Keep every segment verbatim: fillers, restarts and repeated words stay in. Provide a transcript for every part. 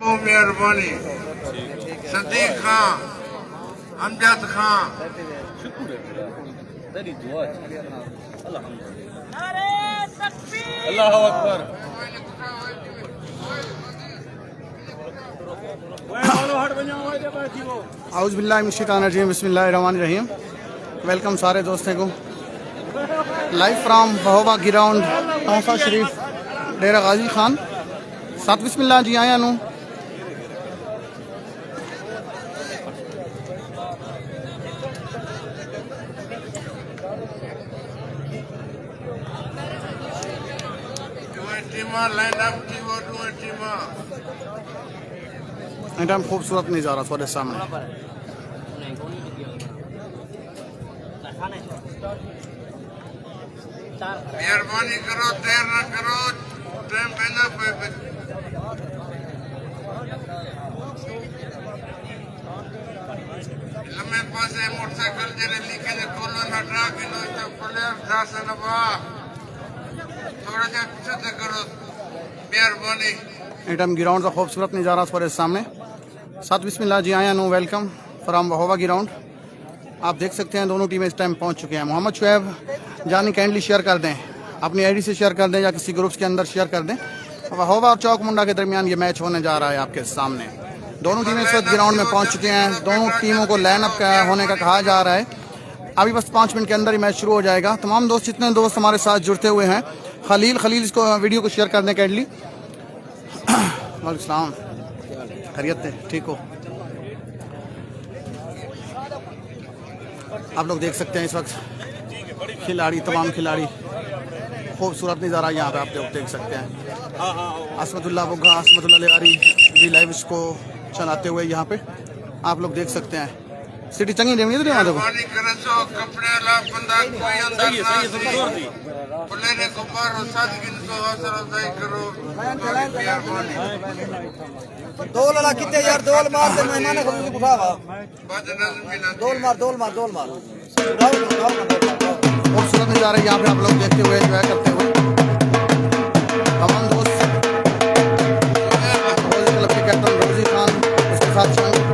مہربانی۔ صدیق خان، امجد خان۔ اعوذ باللہ من الشیطان الرجیم، بسم اللہ الرحمن الرحیم۔ ویلکم سارے دوستیں کو۔ لائیو فرام وہوبا گراؤنڈ، تونسہ شریف، ڈیرہ غازی خان۔ ست بسم اللہ جی آیاں نو۔ ٹیماں لائن اپ تھی، وہ ٹیماں۔ ایک دم خوبصورت نظارہ تھوڑے سامنے۔ مہربانی کرو، دیر نہ کرو، ٹائم ویندا پئے پئے۔ لمے پاسے موٹر سائیکل جڑے لکھے نے کولوں ہٹا کے لو تے پلیر دس نبا۔ تھوڑا جہا پیچھے تے کرو، مہربانی۔ ایٹم گراؤنڈ کا خوبصورت نظارہ تھوڑے سامنے۔ ساتھ بسم اللہ جی آیاں نو، ویلکم فرام وہوبا گراؤنڈ۔ آپ دیکھ سکتے ہیں دونوں ٹیمیں اس ٹائم پہنچ چکے ہیں۔ محمد شعیب جانی کائنڈلی شیئر کر دیں، اپنی آئی ڈی سے شیئر کر دیں یا کسی گروپس کے اندر شیئر کر دیں۔ وہوبا اور چوک منڈا کے درمیان یہ میچ ہونے جا رہا ہے آپ کے سامنے۔ دونوں ٹیمیں اس وقت گراؤنڈ میں پہنچ چکے ہیں۔ دونوں ٹیموں کو لائن اپ کا ہونے کا کہا جا رہا ہے۔ ابھی بس پانچ منٹ کے اندر ہی میچ شروع ہو جائے گا۔ تمام دوست، جتنے دوست ہمارے ساتھ جڑتے ہوئے ہیں، خلیل خلیل اس کو، ویڈیو کو شیئر کر دیں کائنڈلی۔ وعلیکم السلام، خیریت ہے؟ ٹھیک ہو؟ آپ لوگ دیکھ سکتے ہیں اس وقت کھلاڑی، تمام کھلاڑی، خوبصورت نظارہ یہاں پہ آپ لوگ دیکھ سکتے ہیں۔ عصمت اللہ بگھا، عصمت اللہ لیاری بھی لائیو اس کو چلاتے ہوئے یہاں پہ آپ لوگ دیکھ سکتے ہیں۔ سٹی چنگی ڈیونی تو ڈیواں دیکھو۔ مہربانی کرے سو کپڑے والا بندہ کوئی اندر نہ سی۔ بلے نے کو باہر ساتھ گن سو حوصلہ افزائی کرو۔ مہربانی۔ دول والا کتے یار، دول مار تے مہمان کو بھی اٹھاوا۔ بد نظمی نہ دول مار، دول مار، دول مار۔ اٹھاؤ، اٹھاؤ، اٹھاؤ، اٹھاؤ۔ خوبصورت نظارے یہاں پہ آپ لوگ دیکھتے ہوئے، انجوائے کرتے ہوئے۔ تمام دوست روزی کلب کے کیپٹن روزی خان، اس کے ساتھ شامل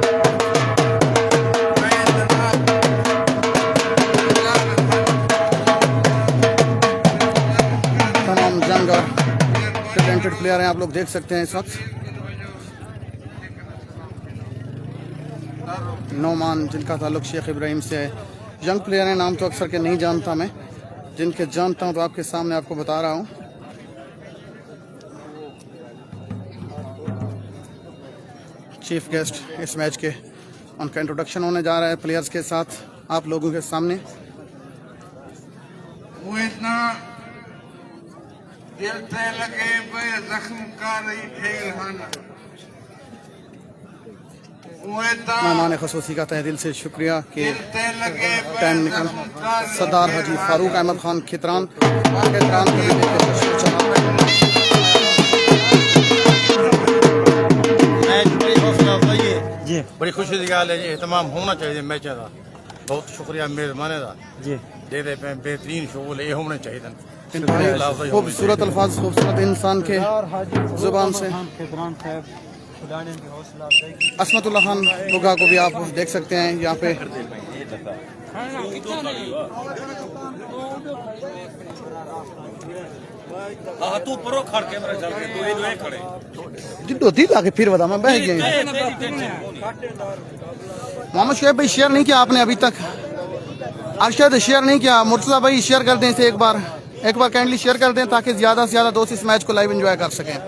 تمام جنگ اور ٹیلنٹڈ پلیئر ہیں، آپ لوگ دیکھ سکتے ہیں اس وقت۔ نعمان، جن کا تعلق شیخ ابراہیم سے ہے، ینگ پلیئر ہیں، نام تو اکثر کے نہیں جانتا میں، جن کے جانتا ہوں تو آپ کے سامنے آپ کو بتا رہا ہوں۔ چیف گیسٹ اس میچ کے، ان کا انٹروڈکشن ہونے جا رہا ہے پلیئرز کے ساتھ آپ لوگوں کے سامنے۔ وہ اتنا دل تے لگے پئے زخم کاری ڈھیر ہن۔ اوہ اتنا مہمان خصوصی کا تہہ دل سے شکریہ کہ دل تے لگے پئے ٹائم نکل۔ زخم کاری سردار حاجی فاروق احمد خان کھتران، کھتران کے لیے پیشکش۔ میچ بڑی حوصلہ افزائی ہے۔ جی۔ بڑی خوشی دی ڳالھ ہے جی، اہتمام ہونا چاہیے میچاں دا۔ بہت شکریہ میزبانیں دا۔ جی۔ ݙیندے پئے بہترین شغل اے ہووݨے چاہیدن۔ انتہائی خوبصورت الفاظ، خوبصورت انسان کے زبان سے۔ عصمت اللہ خان بگھا کو بھی آپ دیکھ سکتے ہیں یہاں پہ۔ ہاں، توں پرو کھڑ، کیمرہ چل کے، توں ایݙو اے کھڑے۔ جݙو دل آ کے پھر ودا میں بہہ ڳیا۔ محمد شعیب بھائی، شیئر نہیں کیا آپ نے ابھی تک؟ ارشد، شیئر نہیں کیا؟ مرتضی بھائی، شیئر کر دیں اسے ایک بار، ایک بار کائنڈلی شیئر کر دیں تاکہ زیادہ سے زیادہ دوست اس میچ کو لائیو انجوائے کر سکیں۔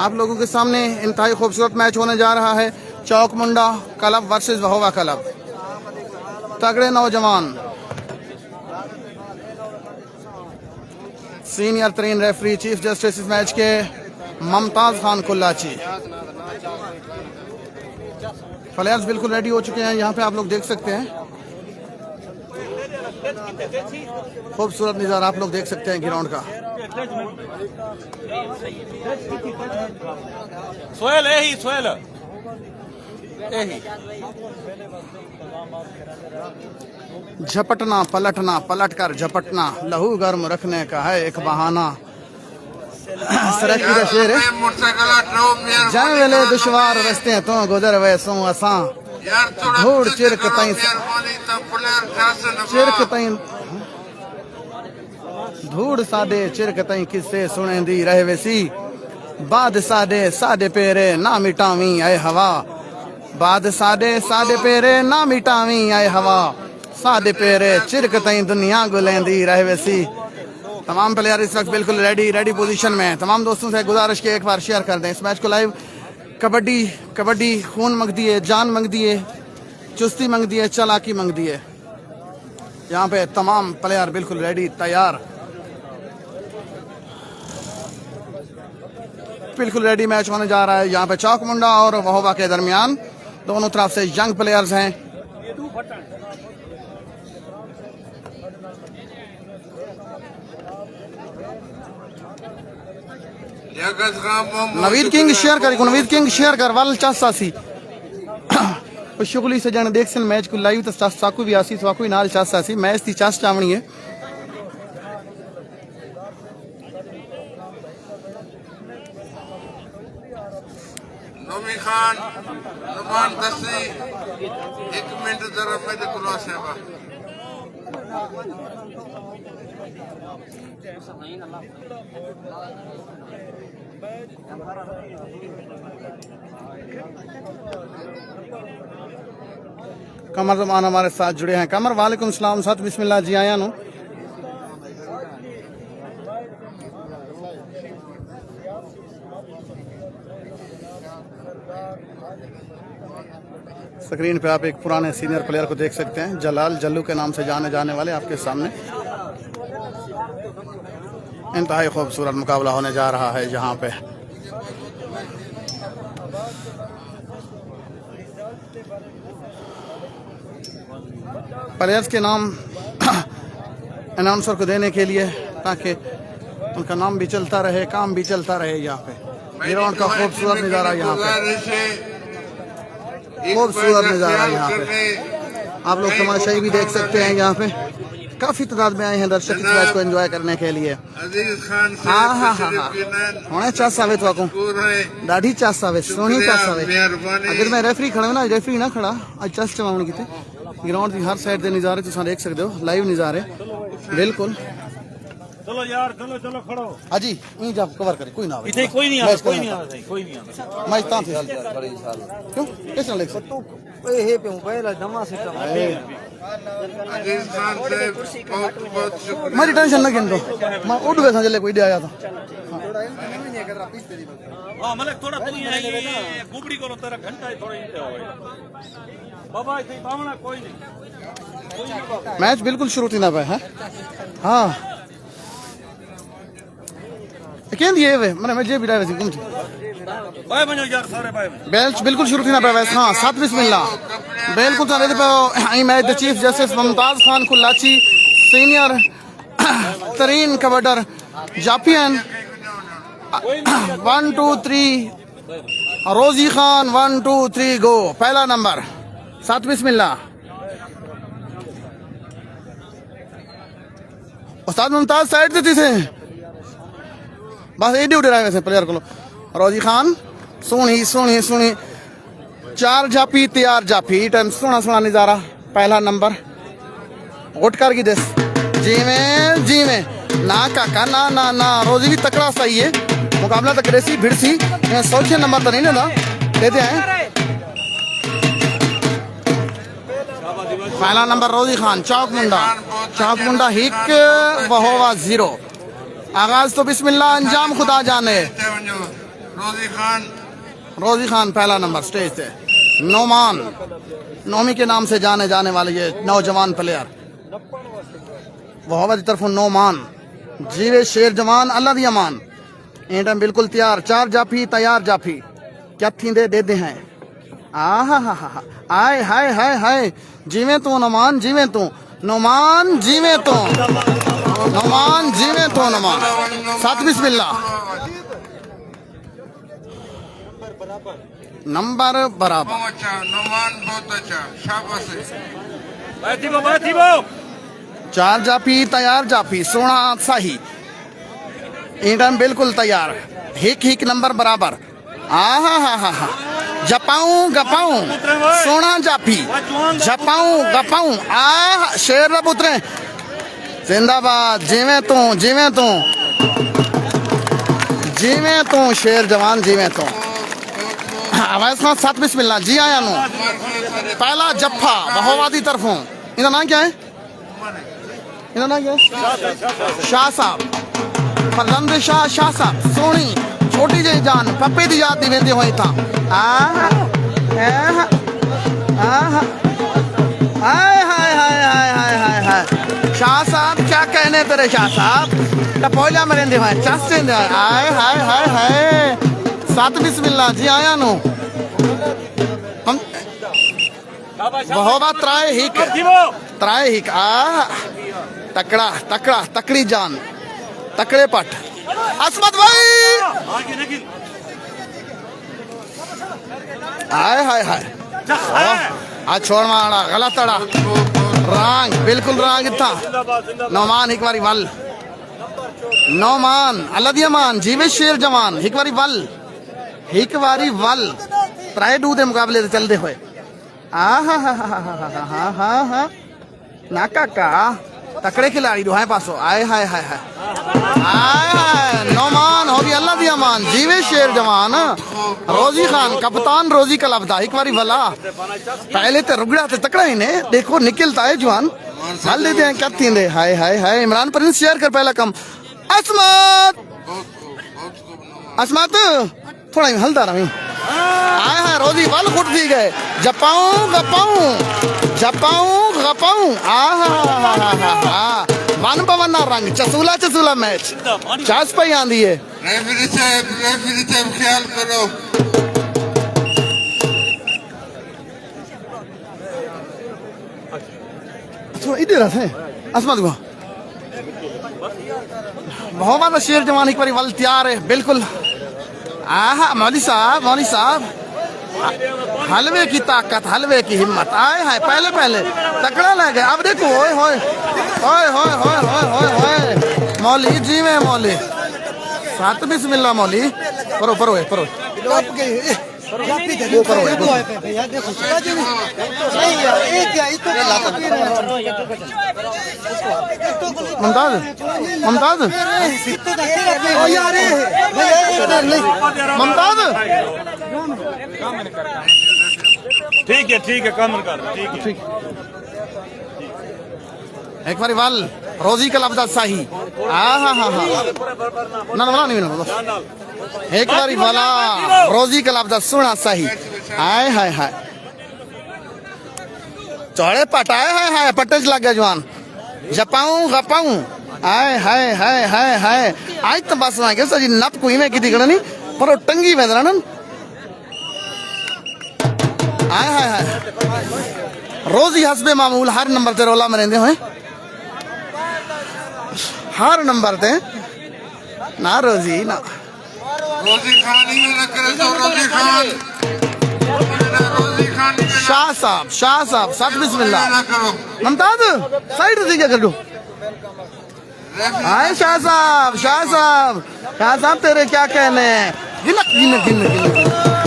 آپ لوگوں کے سامنے انتہائی خوبصورت میچ ہونے جا رہا ہے، چوک منڈا کلب ورسز وہوبا کلب۔ تگڑے نوجوان۔ سینئر ترین ریفری، چیف جسٹس اس میچ کے ممتاز خان کلاچی۔ پلیئرز بالکل ریڈی ہو چکے ہیں، یہاں پہ آپ لوگ دیکھ سکتے ہیں۔ خوبصورت نظارہ آپ لوگ دیکھ سکتے ہیں گراؤنڈ کا۔ سہیل، اے ہی سہیل، اے ہی۔ جھپٹنا، پلٹنا، پلٹ کر جھپٹنا، لہو گرم رکھنے کا ہے ایک بہانہ۔ سرائیکی دا شعر ہے۔ جائیں ویلے دشوار رستیاں توں گزر ویسوں اساں، دھوڑ چرک تائیں، چرک تائیں، دھوڑ ساڈے چرک تائیں قصے سنیندی رہ ویسی۔ بعد ساڈے، ساڈے پیرے نہ مٹاویں اے ہوا، بعد ساڈے، ساڈے پیرے نہ مٹاویں اے ہوا، ساڈے پیرے چرک تائیں دنیا گلیندی رہ ویسی۔ تمام پلیئر اس وقت بالکل ریڈی، ریڈی پوزیشن میں ہیں۔ تمام دوستوں سے گزارش کہ ایک بار شیئر کر دیں اس میچ کو لائیو۔ کبڈی، کبڈی خون منگدی ہے، جان منگدی ہے، چستی منگدی ہے، چالاکی منگدی ہے۔ یہاں پہ تمام پلیئر بالکل ریڈی، تیار، بالکل ریڈی میچ ہونے جا رہا ہے۔ یہاں پہ چوک منڈا اور وہوبا کے درمیان دونوں طرف سے ینگ پلیئرز ہیں۔ نوید کنگ شیئر کر، نوید کنگ شیئر کر، ول چس آسی۔ او شغلی سڄݨ ݙیکھسن میچ کوں لائیو تاں چس ساکوں وی آسی، ساکوں وی نال چس آسی، میچ دی چس چاوݨی ہے۔ نومی خان، نعمان دسی، ہک منٹ ذرا میݙے کولوں آسے با۔ قمر زمان ہمارے ساتھ جڑے ہیں۔ قمر، وعلیکم السلام ساتھ، بسم اللہ، جی آیاں نو۔ سکرین پہ آپ ایک پرانے سینئر پلیئر کو دیکھ سکتے ہیں، جلال جلو کے نام سے جانے جانے والے آپ کے سامنے۔ انتہائی خوبصورت مقابلہ ہونے جا رہا ہے یہاں پہ۔ پلیئرز کے نام اناؤنسر کو دینے کے لیے، تاکہ ان کا نام بھی چلتا رہے، کام بھی چلتا رہے۔ یہاں پہ گراؤنڈ کا خوبصورت نظارہ، یہاں پہ خوبصورت نظارہ، یہاں پہ آپ لوگ تماشائی بھی دیکھ سکتے ہیں۔ یہاں پہ کافی تعداد میں آئے ہیں درشک اس میچ کو انجوائے کرنے کے لیے۔ عزیز خان صاحب، ہاں، ہاں، ہاں، ہاں۔ تشریف گنن۔ ہݨے چس آوے تہاکوں۔ مشکور ہیں۔ ݙاڈھی چس آوے، سوہݨی چس آوے۔ مہربانی۔ اگر میں ریفری کھڑا ہوں نا، ریفری نہ کھڑا، اڄ چس چواوݨ کیتے۔ گراؤنڈ دی ہر سائیڈ دے نظارے تساں ݙیکھ سڳدے ہو، لائیو نظارے۔ بالکل۔ چلو یار، چلو، چلو، کھڑو۔ ہاں جی، ایں جا کور کرے، کوئی نہ آوے۔ اتھے کوئی نہیں آندا، میچ کوئی کرنا نہیں تھا۔ آندا، کوئی نہیں آندا۔ میچ تاں تھی۔ کیوں؟ کس طرح لکھ سکتے؟ اے ہے پیوں، پہلا دما سسٹم۔ عزیز خان صاحب، بہت بہت شکریہ۔ میری ٹینشن نہ گھن دو، میں اڈ ویساں جلے کوئی ݙے آیا تاں۔ ہاں، ملک تھوڑا تو یہ ہے، یہ گبڑی کو تیرا گھنٹہ ہے، تھوڑا یہ ہو گیا۔ بابا، اتھے پاونا کوئی نہیں۔ میچ بالکل شروع تھیندا پیا ہے۔ ہاں۔ کیندی ہے وے؟ من میں جے بھی ڈائے ویسی گم تھی۔ بائے بنو یار، سارے بائے بنو۔ بیلچ بالکل شروع تھیندا پیا ویس۔ ہاں، سات بسم اللہ۔ بالکل تاں ݙیہدے پئے ہو۔ ایں میچ دے chief justice Mumtaz Khan Kalachi, senior ترین کبڈر جاپین۔ One, two, three. Rozi Khan, ون، ٹو، تھری، گو۔ پہلا نمبر۔ سات بسم اللہ۔ استاد ممتاز سائیڈ تے تھیسے۔ بس ایڈے اڈے رہے ویسے پلیئر کولو۔ روزی خان، سوہݨی، سوہݨی، سوہݨی۔ چار جاپی، تیار جاپی۔ ایں ٹائم سوہݨا، سوہݨا نظارہ۔ پہلا نمبر۔ غٹ کر گھدس۔ جیویں، جیویں۔ نہ کاکا، نہ، نہ، نہ۔ روزی وی تکڑا سہی ہے۔ مقابلہ تاں کریسی، بھڑسی۔ ایں سوچے نمبر تاں نہیں ݙیندا۔ ݙیہدے ہیں۔ پہلا نمبر روزی خان، چوک منڈا۔ چوک منڈا ہک، وہووا زیرو۔ آغاز تو بسم اللہ، انجام خدا جانے۔ روزی خان۔ روزی خان پہلا نمبر سٹیج تے۔ نعمان، نعمی کے نام سے جانے جانے والے یہ نوجوان پلیئر۔ وہووا دی طرفوں نعمان۔ جیوے شیر جوان، اللہ دی امان۔ ایں ٹائم بالکل تیار، چار جاپی، تیار جاپی۔ کیا تھیندے ݙیہدے ہیں۔ آہا ہا ہا ہا۔ آئے ہائے ہائے ہائے۔ جیویں توں نعمان، جیویں توں۔ نعمان، جیویں توں۔ نعمان، جیویں توں نعمان۔ سات بسم اللہ۔ نمبر برابر۔ بہت اچھا، نعمان بہت اچھا، شاباش ہے۔ بھائی تھیبو، بھائی تھیبو۔ چار جاپی، تیار جاپی، سوہݨا سہی۔ ایں ٹائم بالکل تیار، ہک ہک نمبر برابر۔ آہا ہا ہا ہا۔ جپاؤں گپاؤں، سونا جاپی۔ جپاؤں گپاؤں، آہ شیر دا پتریں۔ زندہ باد، جیویں توں، جیویں توں۔ جیویں توں شیر جوان، جیویں توں۔ اویس خان ست بسم اللہ، جی آیاں نوں۔ پہلا جپھا، بہوا دی طرفوں۔ ایندا ناں کیا ہے؟ ایندا ناں کیا ہے؟ شاہ صاحب۔ فرزند شاہ، شاہ صاحب، سوہݨی، چھوٹی جئی جان، پپے دی یاد ݙیویندے ہوئے تاں۔ آہ، آہ، آہ۔ ہائے، ہائے، ہائے، ہائے، ہائے، ہائے، ہائے۔ شاہ صاحب، کیا کہنے تیرے شاہ صاحب؟ ٹپولیاں مریندے ہوئے، چس چیندے ہوئے۔ ہائے، ہائے، ہائے، ہائے۔ ست بسم اللہ، جی آیاں نوں۔ ہم، بہوا ترائے ہک۔ ترائے ہک۔ آ، تکڑا، تکڑا، تکڑی جان۔ تکڑے پٹ۔ عصمت بھائی۔ ہائے، ہائے، ہائے۔ آ، آ چھوڑ مارا، غلط اڑا۔ رانگ، بالکل رانگ اتھاں۔ نعمان ہک واری ول۔ نعمان، اللہ دی امان، جیوے شیر جوان، ہک واری ول۔ ہک واری ول۔ ترائے ݙو دے مقابلے تے چلدے ہوئے۔ آہا ہا ہا ہا۔ نہ کاکا، تکڑے کھلاڑی ݙوہیں پاسوں۔ آئے ہائے ہائے ہائے۔ آئے ہائے، نعمان ہو گئی اللہ دی امان، جیوے شیر جوان۔ روزی خان، کپتان روزی کلب دا، ہک واری ولا۔ پہلے تے رگڑا تے تکڑا ہی نے، ݙیکھو نکلتا ہے جوان۔ ہل ݙیندے ہیں کیا تھیندے۔ ہائے ہائے ہائے، عمران پرنس شیئر کر پہلا کم۔ عصمت! عصمت! تھوڑا ہی ہلدا رہویں۔ آئے ہائے، روزی ول خود تھی ڳئے۔ جپاؤں گپاؤں، جپاؤں گپاؤں۔ آہا ہا ہا ہا۔ ون پہ ون رنگ، چسولا چسولا میچ۔ چس پئی آندی ہے۔ ریفری صاحب، ریفری صاحب خیال کرو۔ تھوڑا ادھر آ سائیں، عصمت کو۔ محمد شیر جوان ہک واری ول تیار ہے، بالکل۔ آہا، مولوی صاحب، مولوی صاحب۔ حلوے کی طاقت، حلوے کی ہمت۔ آئے ہائے، پہلے، پہلے۔ تکڑا لے گئے۔ اب ݙیکھو، اوئے ہوئے۔ اوئے ہوئے ہوئے ہوئے ہوئے ہوئے۔ مولوی، جیویں مولوی۔ ست بسم اللہ مولوی۔ پرو، پرو، پرو۔ ممتاز، ممتاز، ممتاز۔ ٹھیک ہے، ٹھیک ہے، کامل کر، ٹھیک ہے۔ ٹھیک۔ ہک واری ول، روزی کلب دا ساہی۔ آہا ہا ہا۔ نہ، نہ، نہ، نہ، نہ۔ ہک واری ولا، روزی کلب دا سوہݨا ساہی۔ ہائے، ہائے، ہائے۔ چوڑے پٹ، آئے، ہائے، ہائے، پٹے چ لڳ ڳیا جوان۔ جپاؤں، غپاؤں۔ آئے، ہائے، ہائے، ہائے، ہائے۔ اڄ تاں بس میں کہ سڄی نپ کوئی میں کیتی کھڑا نہیں، پر او ٹنگی ویندے رہݨ۔ ہائے ہائے ہائے۔ روزی حسب معمول ہر نمبر تے رولا مریندے ہوئے۔ ہر نمبر تے۔ نہ روزی، نہ۔ روزی خان ہی نہ کرے تو روزی خان۔ روزی خان ہی نہ شاہ صاحب، شاہ صاحب، ست بسم اللہ۔ نہ کرو۔ ممتاز، سائیڈ تھی کیا کر دو؟ ہائے شاہ صاحب، شاہ صاحب، شاہ صاحب تیرے کیا کہنے ہیں؟ گنک، گنک، گنک، گنک۔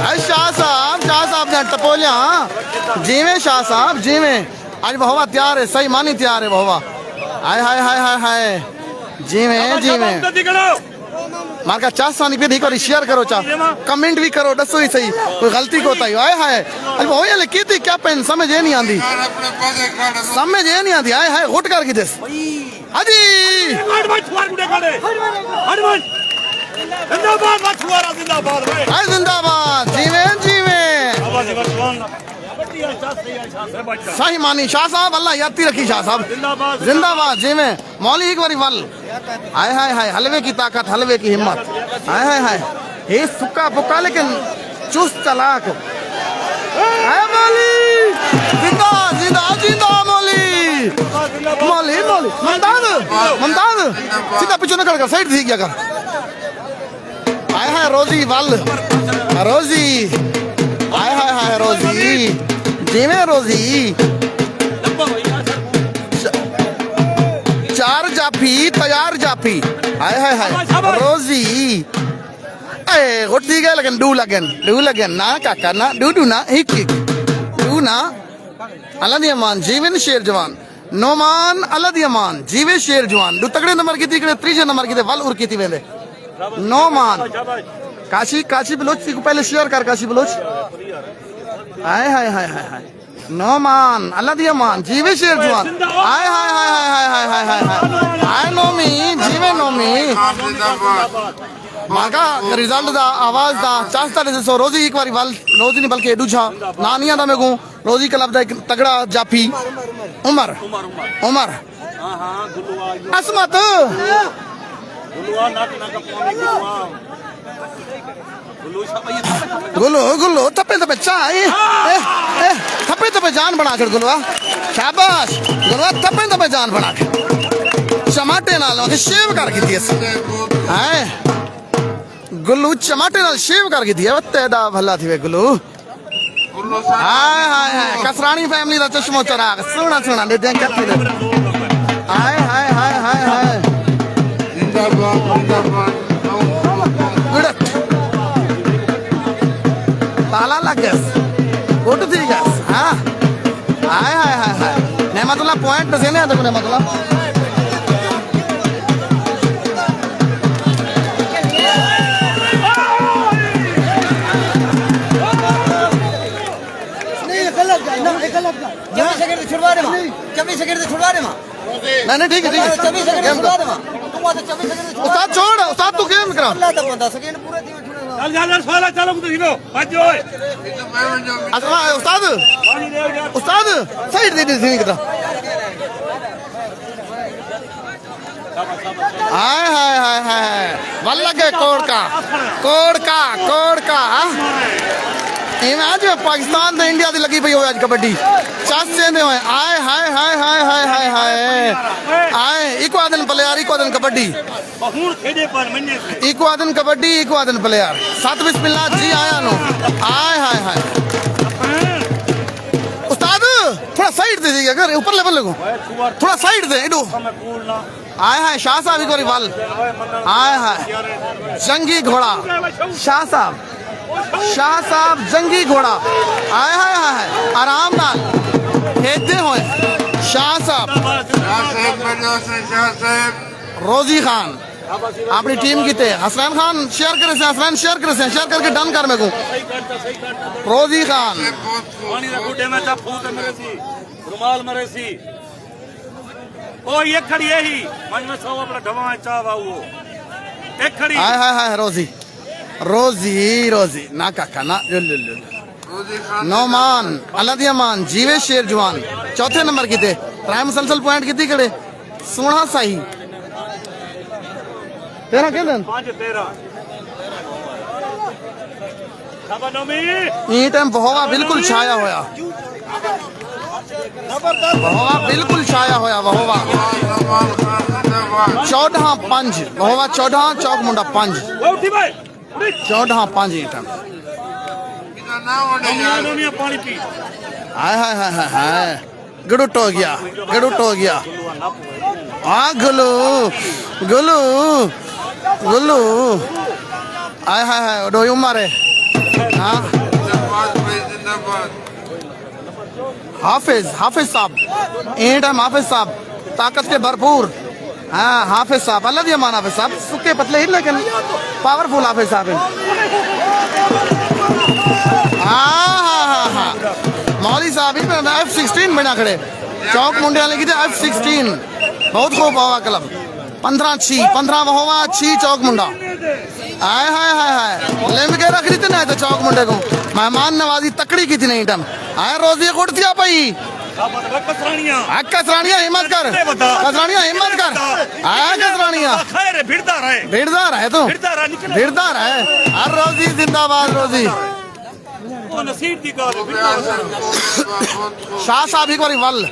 ہائے شاہ صاحب، شاہ صاحب جان ٹپولیاں، ہاں۔ جیویں شاہ صاحب، جیویں۔ اڄ بہوا تیار ہے، صحیح معنی تیار ہے بہوا۔ ہائے، ہائے، ہائے، ہائے، ہائے۔ جیویں، جیویں۔ مارکا چا سانی پہ ہک واری شیئر کرو چا۔ کمنٹ بھی کرو، ݙسو ہی صحیح۔ کوئی غلطی کوتاہی۔ ہائے، ہائے۔ اڄ بہوا لکھی تھی کیا پین سمجھ اے نہیں آندی۔ سمجھ اے نہیں آندی۔ ہائے، ہائے، غٹ کر کے دس۔ ہاں جی۔ ہٹ بھائی، چھوار گڈے کھڑے۔ ہٹ بھائی۔ زندہ باد بھائی، چھوارا زندہ باد بھائی۔ ہائے زندہ باد، جیویں، جیویں۔ بابا جی، بس سبحان اللہ۔ صحیح معنی شاہ صاحب، اللہ یاد رکھی شاہ صاحب۔ زندہ باد۔ زندہ باد، جیویں۔ مولوی ہک واری ول۔ ہائے، ہائے، ہائے، حلوے کی طاقت، حلوے کی ہمت۔ ہائے، ہائے، ہائے۔ ہے سکا پکا لیکن چست چالاک۔ اے مولی! زندہ، زندہ، زندہ مولی! مولی، مولی! ممتاز! ممتاز! سیدھا پچھوں نکل کر، سائیڈ تھی ڳیا کر۔ ہائے ہائے روزی ول۔ روزی۔ ہائے ہائے ہائے روزی۔ جیویں روزی۔ چ-، چار جاپی، تیار جاپی۔ ہائے ہائے ہائے، روزی۔ اے غٹ تھی ڳئے، لیکن ݙو لڳن، ݙو لڳن۔ نہ کاکا، نہ، ݙو ݙو نہ، ہک ہک۔ ݙو نہ۔ اللہ دی امان، جیون شیر جوان۔ نعمان، اللہ دی امان، جیوے شیر جوان۔ ݙو تکڑے نمبر کیتی کھڑے، تریجھے نمبر کیتے ول ار کیتی ویندے۔ نعمان۔ کاشی، کاشی بلوچ، تیکوں پہلے شیئر کر، کاشی بلوچ۔ ہائے ہائے ہائے ہائے ہائے۔ نعمان، اللہ دی امان، جیوے شیر جوان۔ ہائے ہائے ہائے ہائے ہائے ہائے ہائے ہائے۔ ہائے نومی، جیوے نومی۔ ماگا رزلٹ دا، آواز دا، چاستہ ݙسو، روزی ہک واری ول، روزی نہیں بلکہ ݙوجھا ناں نہیں آندا میکوں۔ روزی کلب دا ہک تگڑا جافی۔ عمر۔ عمر۔ ہاں، ہاں، گلو آ ڳیو۔ عصمت۔ گلو آ، نک، نک پوݨی گلو آ۔ گلو شابا یہ تھپے تھپے۔ گلو، گلو، تھپے تھپے چا، اے، اے، اے، تھپے تھپے جان بݨا چھوڑ گلو آ۔ شاباش۔ گلو آ، تھپے تھپے جان بݨا کے۔ چماٹے نال اوندی شیو کر گھدی اس۔ ہائے۔ گلو چماٹے نال شیو کر گھدی ہے، تیݙا بھلا تھیوے گلو۔ ہائے ہائے ہائے، کسرانی فیملی دا چشمو چراغ، سوہݨا سوہݨا ݙیدھیاں کتھی دے۔ ہائے ہائے ہائے ہائے ہائے۔ زندہ باد، زندہ باد۔ گڑک۔ تالا لڳ ڳیس۔ گڈ تھی ڳیس۔ ہاں۔ ہائے ہائے ہائے ہائے۔ نعمت اللہ پوائنٹ ݙسیندے ہیں تیکوں نعمت اللہ۔ نہیں، غلط ڳالھ، نہ، اے غلط ڳالھ۔ چوبیس سیکنڈ تے چھڑوا ݙیواں۔ نہیں۔ چوبیس سیکنڈ تے چھڑوا ݙیواں۔ نہیں، نہیں، ٹھیک ہے، ٹھیک ہے۔ چوبیس سیکنڈ تے گیم چھڑوا ݙیواں۔ توں آ تے چوبیس سیکنڈ تے چھڑوا۔ استاد چھوڑ، استاد توں گیم کرا۔ اللہ دا بندہ، سیکنڈ پورے تھیوݨ چھڑوا۔ چل، چل، چل، سوال چلو، تسی لو، بھڄ جو۔ اچھا، استاد، پاݨی ݙیو یار۔ استاد، سائیڈ دے ݙے سی کتا۔ ہائے ہائے ہائے ہائے ہائے۔ ول لڳے کوڑکا، کوڑکا، کوڑکا۔ ایویں اڄ پاکستان تے انڈیا دی لڳی پئی ہووے اڄ کبڈی۔ چس چیندے ہوئے۔ ہائے ہائے ہائے ہائے ہائے ہائے ہائے۔ ہائے، ایکو آدن پلیئر، ایکو آدن کبڈی۔ ہݨ کھیݙے پر منجے سے۔ ایکو آدن کبڈی، ایکو آدن پلیئر۔ ست بسم اللہ جی آیا نو۔ ہائے ہائے ہائے۔ استاد، تھوڑا سائیڈ تے جائیے، اگر اوپر لیول لڳو۔ تھوڑا سائیڈ تے، ایݙو۔ ہائے ہائے، شاہ صاحب ہک واری ول۔ ہائے ہائے۔ جنگی گھوڑا۔ شاہ صاحب۔ شاہ صاحب جنگی گھوڑا۔ ہائے ہائے ہائے ہائے۔ آرام نال۔ کھیݙدے ہوئے۔ شاہ صاحب۔ شاہ صاحب، بڑے حسن شاہ صاحب۔ روزی خان۔ اپݨی ٹیم کیتے۔ حسنین خان شیئر کریسیں، حسنین شیئر کریسیں، شیئر کر کے ڈن کر میکوں۔ روزی خان۔ پاݨی دا گھٹے میں چا پھوت مرے سی۔ رومال مرے سی۔ او یہ کھڑی ہے ہی، ونڄ میں سو اپݨا ڈھواں چا واؤ۔ ایک کھڑی۔ ہائے ہائے ہائے، روزی۔ روزی، روزی۔ نہ کاکا، نہ۔ لو، لو، لو، لو۔ نعمان، اللہ دی امان، جیوے شیر جوان۔ چوتھے نمبر کیتے۔ ترائے مسلسل پوائنٹ کیتی کھڑے۔ سوہݨا ساہی۔ تیرہ کہندن؟ پنج تیرہ۔ شاباش نومی۔ ایں ٹائم وہووا بالکل چھایا ہویا۔ وہووا بالکل چھایا ہویا، وہووا۔ چوݙاں پنج، وہووا چوݙاں، چوک منڈا پنج۔ وہ اٹھی بھائی۔ چوݙاں پنج ایں ٹائم۔ نومیا، نومیا پاݨی پی۔ ہائے ہائے ہائے ہائے ہائے۔ گڑوٹ ہو ڳیا، گڑوٹ ہو ڳیا۔ ہاں، گلو، گلو، گلو۔ ہائے ہائے ہائے، ݙوئی عمر ہے۔ ہاں۔ حافظ، حافظ صاحب۔ ایں ٹائم حافظ صاحب طاقت کے بھرپور۔ ہاں، حافظ صاحب، اللہ دی امان حافظ صاحب، سکے پتلے ہی لیکن پاورفل حافظ صاحب ہیں۔ ہاں، ہاں، ہاں، ہاں۔ مولوی صاحب ہی ایف سکسٹین بݨا کھڑے۔ چوک منڈے والے کی ایف سکسٹین۔ بہت خوب، وہووا کلب۔ پندرہ چھی، پندرہ وہووا، چھی چوک منڈا۔ ہائے، ہائے، ہائے، ہائے۔ لم کے رکھ دیتے نا تو چوک منڈے کو۔ مہمان نوازی تکڑی کیتی نہیں ٹائم۔ ہائے، روزی کٹ تھیا پئی۔ کسرانیاں۔ آ کسرانیاں ہمت کر۔ کسرانیاں ہمت کر۔ آ کسرانیاں۔ خیر ہے، بھڑدا رہے۔ بھڑدا رہے تو۔ بھڑدا رہے، نکل۔ بھڑدا رہے۔ ہر روزی زندہ باد روزی۔ او نصیب دی ڳالھ ہے، بھڑدا رہے۔ شاہ صاحب ہک واری ول۔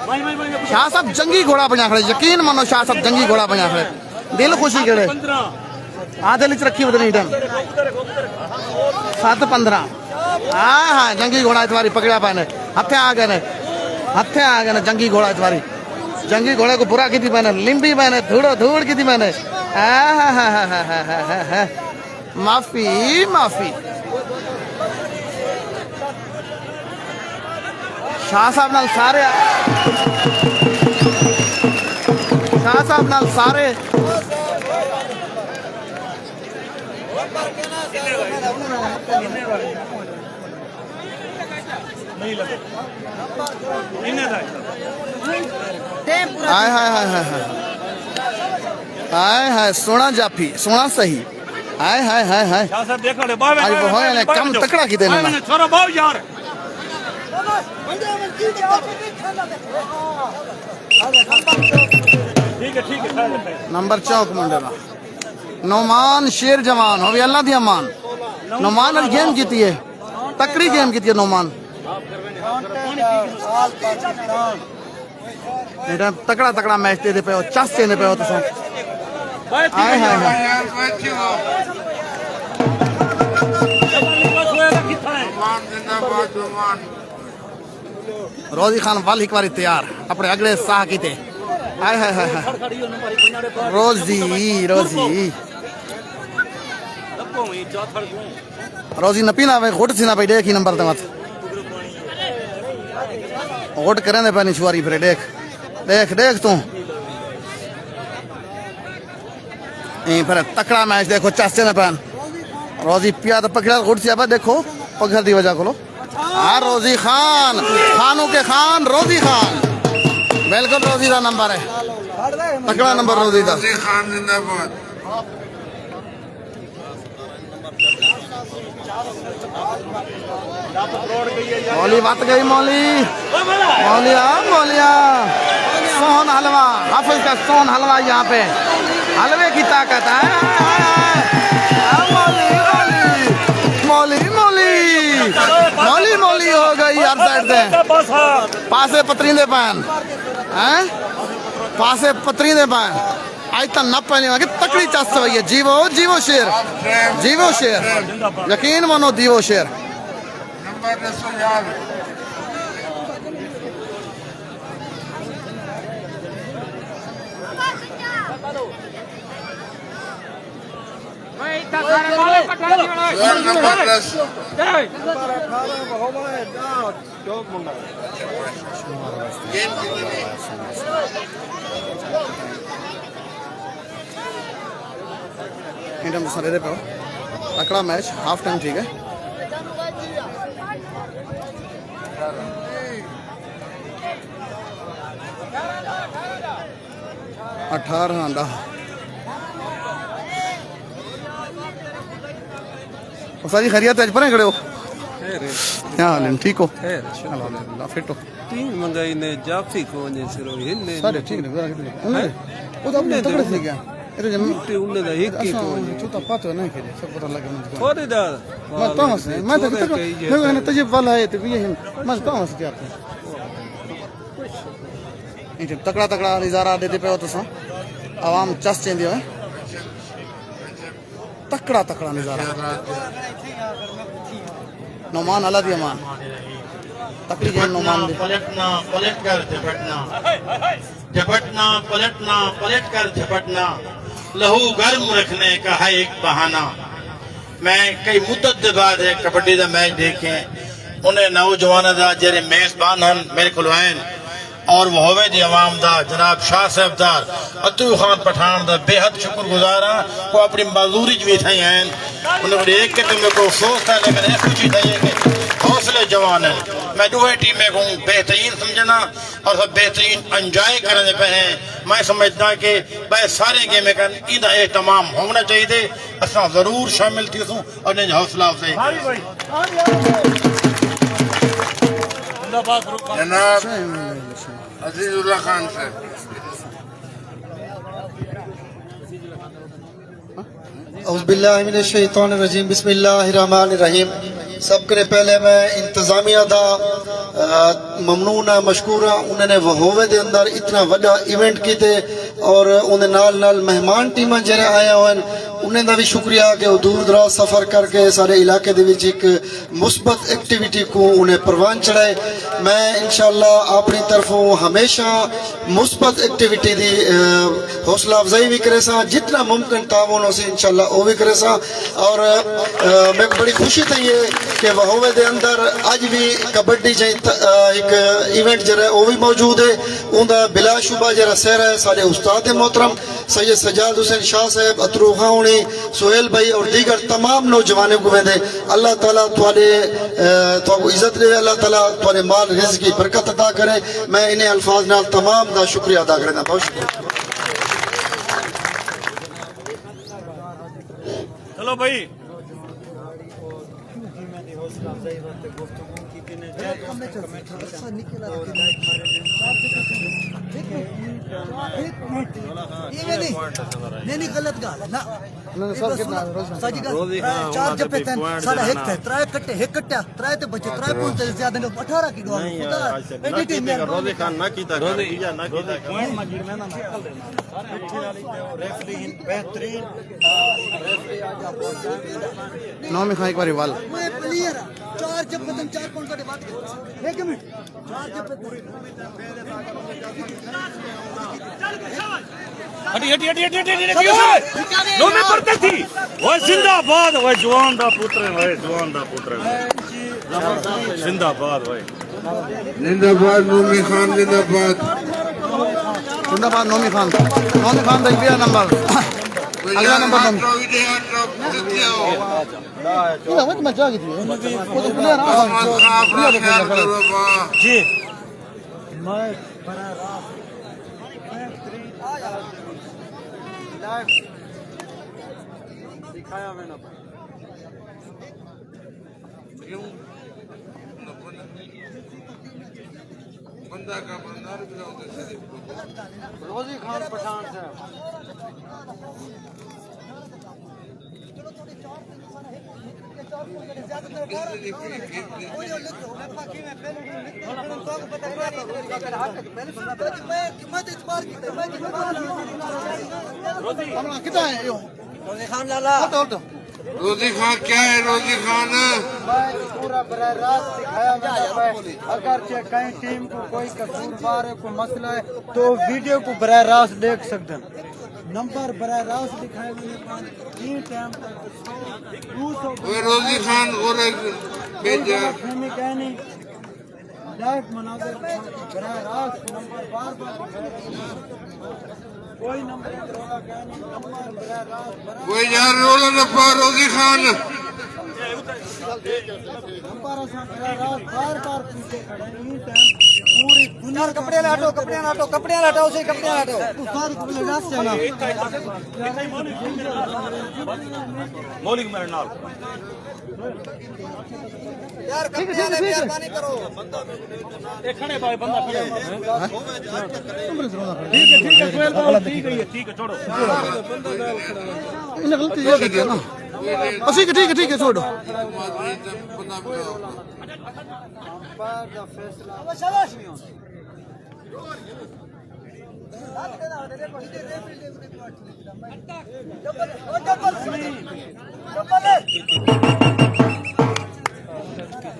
بھائی، بھائی، بھائی، شاہ صاحب جنگی گھوڑا بݨیا کھڑے، یقین منو شاہ صاحب جنگی گھوڑا بݨیا کھڑے۔ دل خوشی کھڑے۔ پندرہ۔ آ دل اچ رکھی ودے نہیں ٹائم۔ ست پندرہ۔ ہاں، ہاں، جنگی گھوڑا اتواری پکڑیا پئے نے۔ ہتھے آ ڳئے نے۔ ہتھے آ ڳئے نے جنگی گھوڑا اتواری۔ جنگی گھوڑے کوں برا کیتی پئے نے، لمبی پئے نے، دھوڑو دھوڑ کیتی پئے نے۔ معافی، معافی۔ شاہ صاحب نال سارے، شاہ صاحب نال سارے۔ ہائے ہائے ہائے ہائے ہائے۔ ہائے ہائے، سونا جافی، سونا صحیح۔ ہائے ہائے ہائے ہائے۔ شاہ صاحب دیکھ لے، باہر اڄ وہ ہوئے نے کم تکڑا کیتے نے۔ چھوڑو باہر یار۔ ٹھیک ہے، ٹھیک ہے، خیر ہے، خیر ہے۔ نمبر چوک منڈے دا۔ نعمان شیر جوان ہووی، اللہ دی امان۔ نعمان اڄ گیم کیتی ہے، تکڑی گیم کیتی ہے نعمان۔ ایݙا تکڑا تکڑا میچ ݙیہدے پئے ہو، چس چیندے پئے ہو تساں۔ ہائے ہائے ہائے۔ روزی خان ول ہک واری تیار، اپݨے اڳلے ساہ کیتے۔ ہائے ہائے ہائے ہائے۔ روزی، روزی۔ روزی نہ پینا وے، گھٹ تھی نہ پئی، ݙیکھ ہی نمبر تے مت۔ گھٹ کریں دے پئے نی چھواری پھرے، ݙیکھ، ݙیکھ، ݙیکھ توں۔ ایں پھر تکڑا میچ ݙیکھو، چس چیندے پئن۔ روزی پیا تاں پکھڑا گھٹ تھیا پیا، ݙیکھو پگھر دی وجہ کولو۔ ہاں، روزی خان، خانوں کے خان، روزی خان۔ بالکل روزی دا نمبر ہے، تکڑا نمبر روزی دا۔ روزی خان زندہ باد۔ مولی وت ڳئی، مولی۔ مولیا، مولیا۔ سون حلوہ، حافظ کا سون حلوہ یہاں پہ۔ حلوے کی طاقت ہے۔ ہائے، ہائے، ہائے۔ آ، مولی، مولی۔ مولی، مولی۔ مولی، مولی ہو ڳئی ہر سائیڈ تے۔ پاسے پتریندے پئن۔ ہیں؟ پاسے پتریندے پئن۔ اڄ تاں نہ پہلی وار کہ تکڑی چس وئی ہے۔ جیوو، جیوو شیر۔ جیوو شیر۔ یقین منو، دیوو شیر۔ نمبر ݙسو یار۔ یار نمبر ݙس۔ انڈم سارے دے پاؤ۔ تکڑا میچ، ہاف ٹائم ٹھیک ہے۔ اٹھارہ ݙاہ۔ او ساری خیریت ہے، اڄ پریں کھڑے ہو؟ خیر ہے۔ کیا حال ہے؟ ٹھیک ہو؟ خیر ہے، شکر ہے۔ الحمدللہ، فٹ ہو؟ ٹیم منگائی نے، جافی کو ونڄے سرو ہن نے۔ سارے ٹھیک نے، ذرا کتنے؟ انہیں ہیں؟ وہ تو اپنے انہیں تکڑے دے۔ تھی گیا۔ اے تو جن مٹی انہیں دا ہک ہی اساں کو ونڄے۔ چوتا پتہ نہیں کہ سب پتہ لگا انہیں۔ تھوڑی دا۔ میں تو ہنس، میں تو تکڑا، میں کہنا تجربہ والا ہے تو بھی ہے۔ میں تو ہنس گیا۔ اے جو تکڑا تکڑا نظارہ ݙیہدے پئے ہو تساں، عوام چس چیندی ہوئے۔ تکڑا تکڑا نظارہ۔ نعمان اللہ دی امان۔ تکڑی گیم نعمان دی۔ پلٹنا، پلٹ کر جھپٹنا۔ جھپٹنا، پلٹنا، پلٹ کر جھپٹنا۔ لہو گرم رکھنے کا ہے ایک بہانہ۔ میں کئی مدت دے بعد ہے کبڈی دا میچ ݙیکھیں۔ انہیں نوجواناں دا جڑے میزبان ہن میرے کول آئن اور وہوے دی عوام دا جناب شاہ صاحب دا اتو خان پٹھان دا بے حد شکر گزار ہاں۔ وہ اپنی معذوری چ وی تھئی آئن۔ انہیں کو ݙیکھ کے تے میرے کو افسوس تھا، لیکن اے خوشی تھئی ہے کہ حوصلے جوان ہیں۔ میں ݙوہیں ٹیمیں کو بہترین سمجھنا اور سب بہترین انجوائے کرنے پہ ہیں۔ میں سمجھدا کہ بھائی سارے گیمیں کن ایندا اہتمام ہونا چاہیے۔ اساں ضرور شامل تھیسوں اور انہیں حوصلہ افزائی۔ جناب عزیز اللہ خان صاحب۔ اعوذ باللہ من الشیطان الرجیم، بسم اللہ الرحمن الرحیم۔ سب کنے پہلے میں انتظامیہ دا، آ، ممنون ہاں، مشکور ہاں، انہاں نے وہوے دے اندر اتنا وݙا ایونٹ کیتے اور اون دے نال نال مہمان ٹیماں جڑے آئے ہوئے ہن، انہیں دا وی شکریہ کہ او دور دراز سفر کر کے ساݙے علاقے دے وچ ہک مثبت ایکٹیویٹی کوں انہیں پروان چڑھائے۔ میں انشاءاللہ اپݨی طرفوں ہمیشہ مثبت ایکٹیویٹی دی، اے، حوصلہ افزائی وی کریساں، جتنا ممکن تعاون ہوسی انشاءاللہ او وی کریساں۔ اور، اے، میکوں بڑی خوشی تھئی ہے کہ وہوے دے اندر اڄ وی کبڈی جئیں ت-، اے، ہک ایونٹ جیڑھا ہے او وی موجود ہے۔ اوندا بلا شبہ جیڑھا سہرا ہے ساݙے استاد محترم سید سجاد حسین شاہ صاحب، اتروخاں ہوݨی، سہیل بھائی اور دیگر تمام نوجوانیں کوں ویندے۔ اللہ تعالیٰ تہاݙے، اے، تہاکوں عزت ݙے، اللہ تعالیٰ تہاݙے مال رزق کی برکت عطا کرے۔ میں انہیں الفاظ نال تمام دا شکریہ ادا کریندا۔ بہت شکریہ۔ چلو بھائی۔ ایویں نہیں۔ نہیں، نہیں، غلط ڳالھ ہے۔ نہ۔ نہ، نہ، سر، کتنا ہے؟ روزی خان؟ ساݙی ڳالھ، روزی خان، چار جپے تھے، ساݙا ہک تھے، ترائے کٹے، ہک کٹیا، ترائے تے بچے، ترائے پوائنٹ تے زیادہ نے، اٹھارہ کیلو آ گئے۔ خدا، ایڈیٹنگ روزی خان نہ کیتا کر، روزی، نہ کیتا کر۔ پوائنٹ میں گرنا نہ نکل دینا۔ ریفری بہترین۔ نومی خان ہک واری ول۔ میں پلیئر ہاں۔ چار جب ختم، چار پوائنٹ کٹے بعد۔ ہک منٹ۔ چار جب ختم۔ ہٹی، ہٹی، ہٹی، ہٹی، ہٹی، ہٹی، ہٹی، اوئے! نومی پرتے تھی۔ اوئے زندہ باد، اوئے جوان دا پتر ہے، اوئے جوان دا پتر ہے۔ زندہ باد، اوئے۔ زندہ باد نومی خان، زندہ باد۔ زندہ باد نومی خان۔ نومی خان دا اڳلا نمبر۔ اڳلا نمبر نومی۔ یہ ہوا تو میں جا گئی تھی۔ وہ تو پلیئر آ گئے۔ جی۔ دکھایا میں نے۔ کیوں؟ بندہ کا بندہ رک جاؤ تو صحیح۔ روزی خان پٹھان صاحب۔ اپݨا کتھاں ہے اے؟ روزی خان لالا۔ ہٹ، ہٹ۔ روزی خان کیا ہے، روزی خان؟ میں پورا براہ راست دکھایا ویندا پئے۔ اگرچہ کہیں ٹیم کوں کوئی قصوروار ہے، کوئی مسئلہ ہے، تو ویڈیو کوں براہ راست ݙیکھ سڳدن۔ نمبر براہ راست ݙکھائے ویندے پئن۔ ایں ٹائم تک ݙو سو اوئے روزی خان، اور ایک بھیجا۔ غلط فہمی کائنی۔ لائیو مناظر براہ راست نمبر بار بار۔ کوئی نمبر ایک رولا کائنی، نمبر براہ راست براہ۔ اوئے یار، رولا نہ پا روزی خان۔ نمبر اساں براہ راست بار بار پوچھے کھڑے ہیں۔ ایں ٹائم پوری دنیا یار، کپڑے لا ہٹو، کپڑے لا ہٹو، کپڑے لا ہٹو، اسی کپڑے لا ہٹو۔ سارے کپڑے لا سے نا۔ مولک میرے نال۔ یار، کپڑے والے مہربانی کرو۔ اے کھڑے بھائی، بندہ کھڑے۔ ٹھیک ہے، ٹھیک ہے، سہیل بھائی، ٹھیک ہے، ٹھیک ہے، چھوڑو۔ انہیں غلطی یہ کی ہے نا۔ اسی کہ ٹھیک ہے، ٹھیک ہے، چھوڑو۔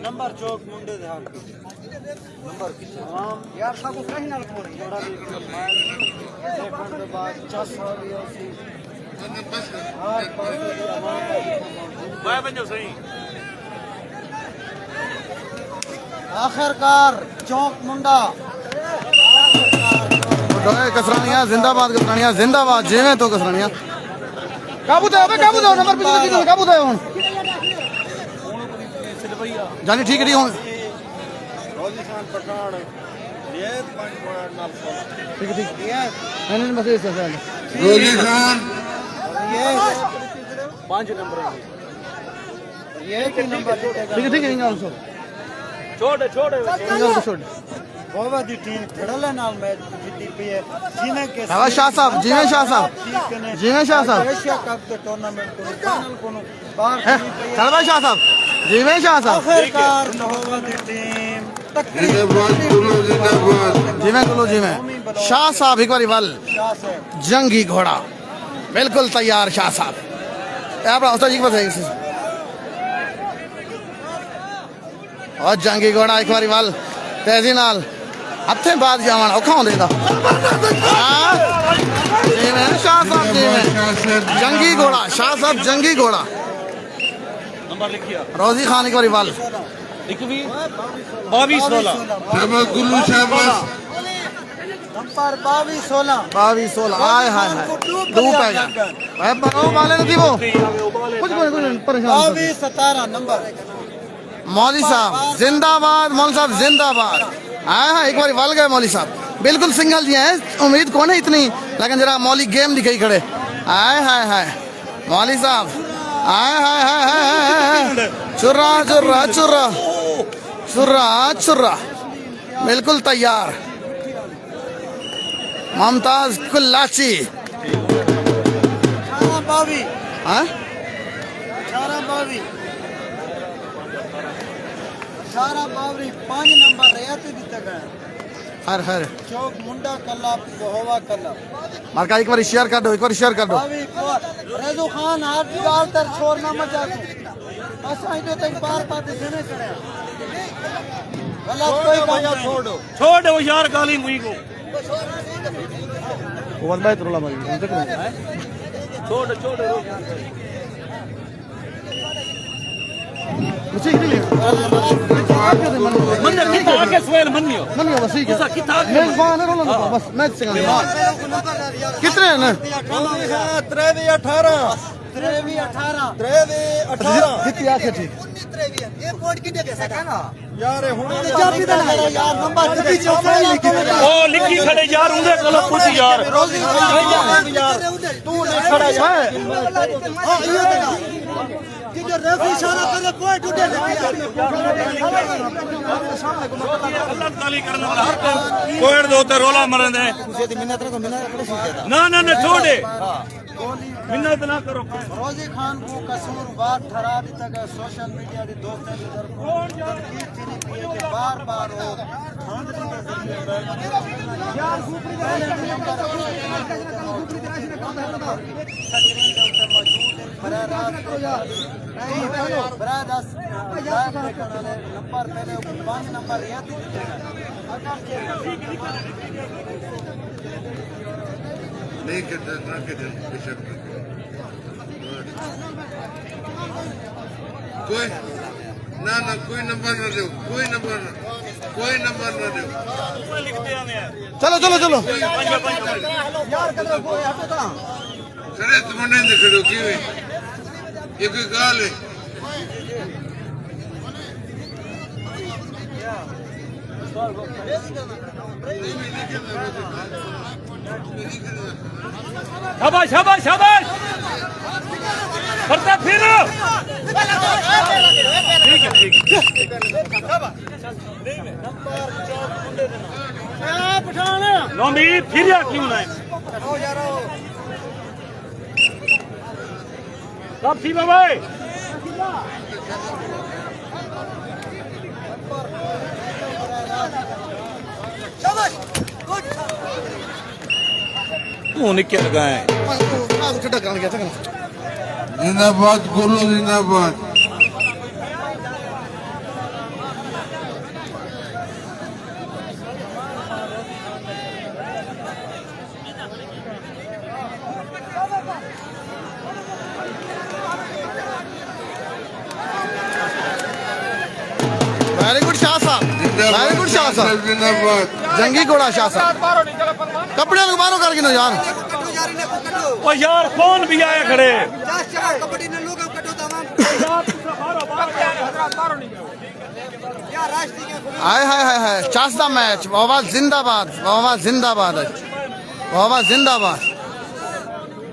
نمبر چوک منڈے دے ہر نمبر کتنے؟ یار، سب کہیں نال کوئی۔ جوڑا بھی دیکھن دے بعد چس آ گیا سی۔ ہر پاسے دی عوام۔ میں بنجو صحیح۔ آخر کار چوک منڈا۔ ڈوئے کسرانیاں زندہ باد، کسرانیاں زندہ باد، جیویں تو کسرانیاں۔ قابو تے آؤ، قابو تے آؤ، نمبر پچھلے کیتے قابو تے آؤ ہن۔ جانی ٹھیک ہے، ٹھیک ہے ہن۔ ٹھیک ہے، ٹھیک ہے۔ نہیں، نہیں، بس اس طرح۔ روزی خان۔ پانچ نمبر ہے۔ یہ ایک ہی نمبر جیتے گا۔ ٹھیک ہے، ٹھیک ہے، انگا سو۔ چھوڑ، چھوڑ۔ انگا سو چھوڑ۔ گووا دی ٹیم تھڑلے نال میچ جیتی پئی ہے، جنہیں کہ شاباش شاہ صاحب، جیویں شاہ صاحب۔ ٹھیک ہے نے۔ جیویں شاہ صاحب۔ ایشیا کپ دے ٹورنامنٹ کوں فائنل کوں باہر ہیں؟ کیتی پئی ہے۔ شاباش شاہ صاحب، جیویں شاہ صاحب۔ آخر کار نہووا دی ٹیم تکڑی۔ زندہ باد، کلو زندہ باد۔ جیویں کلو جیویں۔ شاہ صاحب ہک واری ول۔ شاہ صاحب۔ جنگی گھوڑا۔ بالکل تیار شاہ صاحب۔ اے بھرا، استاد جی کے پاس ہے۔ اور جنگی گھوڑا ایک باری ول تیزی نال ہتھیں بعد جاوݨ اوکھا ہوندے دا۔ ہاں؟ جی میں، شاہ صاحب، جی میں۔ جنگی گھوڑا، شاہ صاحب، جنگی گھوڑا۔ روزی خان ایک باری ول۔ اکوی، باوی سولہ۔ شاباش گلو، شاباش۔ نمبر باوی سولہ۔ باوی سولہ، آئے ہائے ہائے۔ ڈو پے گئے۔ اے بنو والے نہ تھی وہ۔ کچھ کوئی، کوئی پریشان نہ تھی۔ باوی ستارہ نمبر۔ مولوی صاحب زندہ باد، مولوی صاحب زندہ باد۔ ہاں ہاں، ایک بار ول گئے مولوی صاحب، بالکل سنگل جی ہیں، امید کون ہے اتنی، لیکن ذرا مولوی گیم دکھائی کھڑے۔ ہائے ہائے ہائے، مولوی صاحب، ہائے ہائے ہائے ہائے ہائے ہائے۔ چرا چرا چرا چرا چرا، بالکل تیار۔ ممتاز کلاچی۔ اٹھارہ باوی۔ ہاں؟ اٹھارہ باوی۔ اٹھارہ باوی، پنج نمبر ریاتی دتا گیا۔ ہر ہر۔ چوک منڈا کلب، بہوا کلب۔ مارکا ایک بار شیئر کر دو، ایک بار شیئر کر دو۔ باوی، ریزو خان، ہر ڳالھ تر شور نہ مچا توں۔ اساں ایݙے تئیں بار بار ݙسیندے کھڑے ہاں۔ غلط کوئی کم نہیں۔ چھوڑ ݙیو یار، ڳالھیں کوئی کو۔ وہ بندہ اترو لا ماری، ہن تک نہیں۔ چھوڑ، چھوڑ۔ اسی کے لیے۔ من کتھاں آ کے سویل منیو۔ منیو، بس ٹھیک ہے۔ تساں کتھاں آ کے میزبان ہے، رولا نہ پاؤ، بس میچ سے گانا۔ کتنے ہیں نا؟ تریوی اٹھارہ۔ تریوی اٹھارہ۔ تریوی اٹھارہ۔ جتی آ کے ٹھیک۔ یار، ہݨ او لکھی کھڑے یار، اوندے کولوں پچھ یار۔ توں نہیں کھڑا یار۔ کوئٹ دے اتے رولا مرن دے۔ نہ، نہ، نہ، چھوڑے۔ منت نہ کرو۔ روزی خان کوں قصوروار ٹھہرا ݙتا ڳئے۔ سوشل میڈیا دے دوستاں دی طرفوں تنقید تھیندی پئی ہے کہ بار بار او دھاندلی دے ذریعے بیٹھ کے پہلے دے نمبر سکرین دے اتے موجود ہن، براہ راست، براہ راست لائیو ݙیکھݨ والے نمبر پہلے پنج نمبر ریاتی ݙتے ڳئے۔ نہیں کھیݙدا، نہ کھیݙن، بے شک۔ کوئی، نہ، نہ، کوئی نمبر نہ ݙیو، کوئی نمبر نہ، کوئی نمبر نہ ݙیو۔ چلو، چلو، چلو۔ کھڑے تو منڈے دے کھڑو کیویں؟ یہ کوئی ڳالھ ہے؟ شاباش، شاباش، شاباش۔ کرتا پھر۔ ٹھیک ہے، ٹھیک ہے۔ لو بھی پھر یار کیوں نہ ہے؟ کب تھی بابا؟ توں نکل ڳئے۔ زندہ باد گلو، زندہ باد۔ ویری گڈ شاہ صاحب، ویری گڈ شاہ صاحب۔ زندہ باد۔ جنگی گھوڑا شاہ صاحب۔ کپڑے لوگ باہروں کر گھنو یار۔ او یار، کون بھی آئے کھڑے؟ ہائے ہائے ہائے ہائے، چس دا میچ، بابا زندہ باد، بابا زندہ باد، بابا زندہ باد۔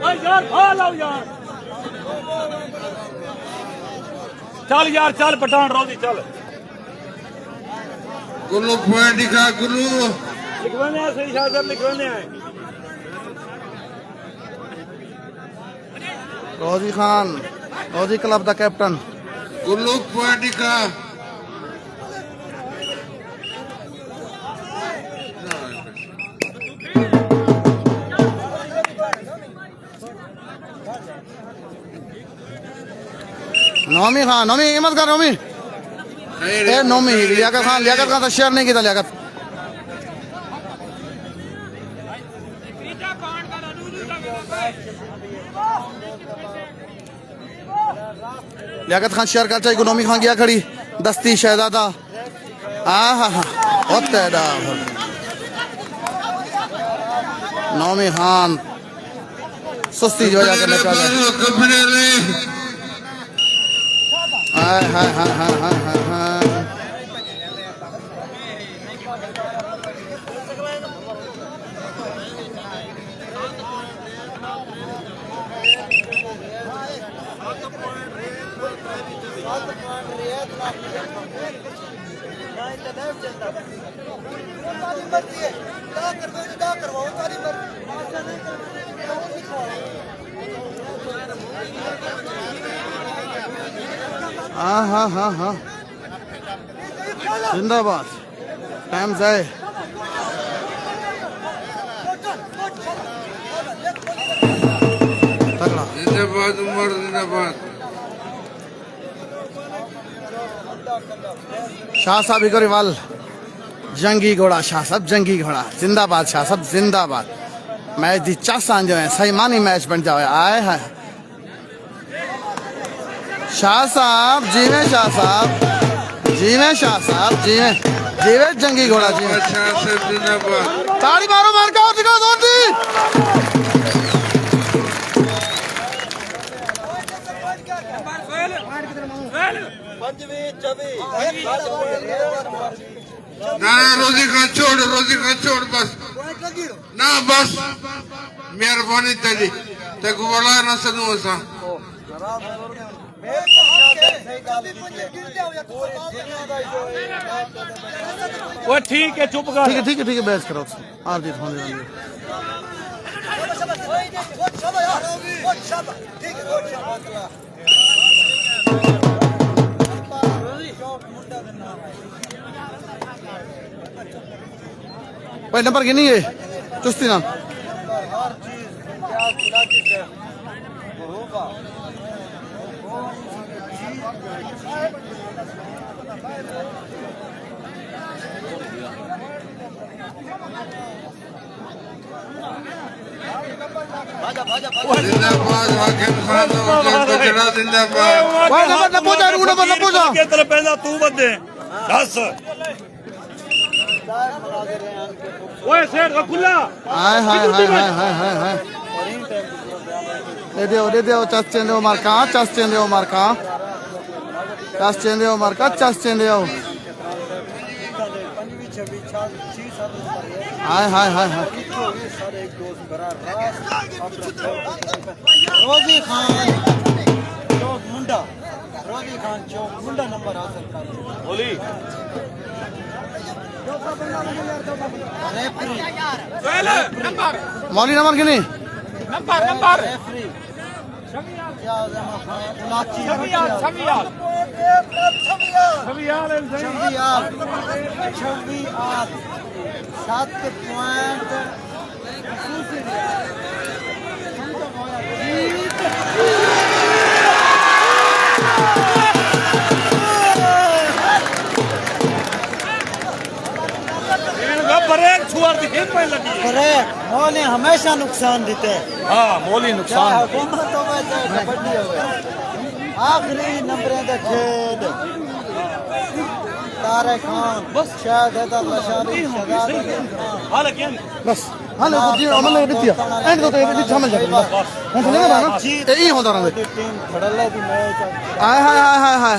او یار، بھا لاؤ یار۔ چل یار، چل پٹھان روزی، چل۔ گلو پوائنٹ ݙکھا، گلو۔ لکھوانے ہیں، صحیح شاہ صاحب، لکھوانے ہیں۔ روزی خان، روزی کلب دا کیپٹن۔ گلو پوائنٹ ݙکھا۔ نومی خان، نومی، ہمت کر نومی۔ اے نومی، لیاقت خان، لیاقت خان تو شیئر نہیں کیتا، لیاقت۔ لیاقت خان شیئر کر چاہیے، نومی خان گیا کھڑی، دستی شہزادہ۔ آہا ہا، او تیرا۔ نومی خان سستی دی وجہ کرنے پیا۔ ہائے ہائے ہائے ہائے ہائے ہائے ہائے۔ ہاں ہاں ہاں ہاں، زندہ باد۔ ٹائم ضائع۔ تگڑا۔ زندہ باد عمر، زندہ باد۔ شاہ صاحب ہک واری ول۔ جنگی گھوڑا شاہ صاحب، جنگی گھوڑا۔ زندہ باد شاہ صاحب، زندہ باد۔ میچ دی چس آندے ہوئے، صحیح معنی میچ بن جاوے۔ آئے ہائے۔ شاہ صاحب، جیویں شاہ صاحب، جیویں شاہ صاحب، جیویں، جیویں جنگی گھوڑا، جیویں۔ شاہ صاحب زندہ باد۔ تاڑی مارو، مار کے اور دکھاؤ، زور دی۔ نہ، نہ، روزی خان چھوڑ، روزی خان چھوڑ، بس۔ نہ، بس۔ مہربانی تیری۔ تیکوں ولا نہ سݙوں اساں۔ او ٹھیک ہے، چپ کر۔ ٹھیک ہے، ٹھیک ہے، ٹھیک ہے، بحث کرو۔ آپ جی تھوڑی رہندی۔ بھائی نمبر گھنی ہے چستی نال۔ زندہ باد، واقعی خان دا بچڑا زندہ باد۔ بھائی نمبر نہ پہنچا، نمبر نہ پہنچا۔ کس طرح پہنچا تو ودے؟ دس۔ اوئے سیٹھ کھلا۔ ہائے، ہائے، ہائے، ہائے، ہائے، ہائے، ہائے۔ دے دیو، دے دیو، چس چیندے ہو مارکاں، چس چیندے ہو مارکاں۔ چس چیندے ہو مارکاں، چس چیندے ہو۔ ہائے، ہائے، ہائے، ہائے۔ روزی خان چوک منڈا، روزی خان چوک منڈا نمبر حاصل کر۔ مولی۔ ریفری۔ مولی نمبر کتنی؟ Number, number. ریفری۔ شمیال، شمیال۔ شمیال۔ شمیال۔ چھوی آل۔ ست پوائنٹ۔ بریک چھوڑ دی، ہک پوائنٹ لگی ہے۔ بریک، مولی ہمیشہ نقصان دیتے۔ ہاں، مولی نقصان۔ چاہے حکومت ہوئے، چاہے کبڈی ہوئے۔ آخری نمبریں دے کھیڈ۔ طارق خان، شاہد حیدر لشاری، شہزاد علی خان۔ بس۔ ہاں، لے، جی، عمل نے ݙتی آ۔ اینڈ تو تے ݙتی سمجھ آ۔ بس۔ ہݨ سمجھ آ نا؟ اے ای ہوندا رہندے۔ ٹیم دھڑلے دی میچ آ۔ ہائے، ہائے، ہائے، ہائے، ہائے۔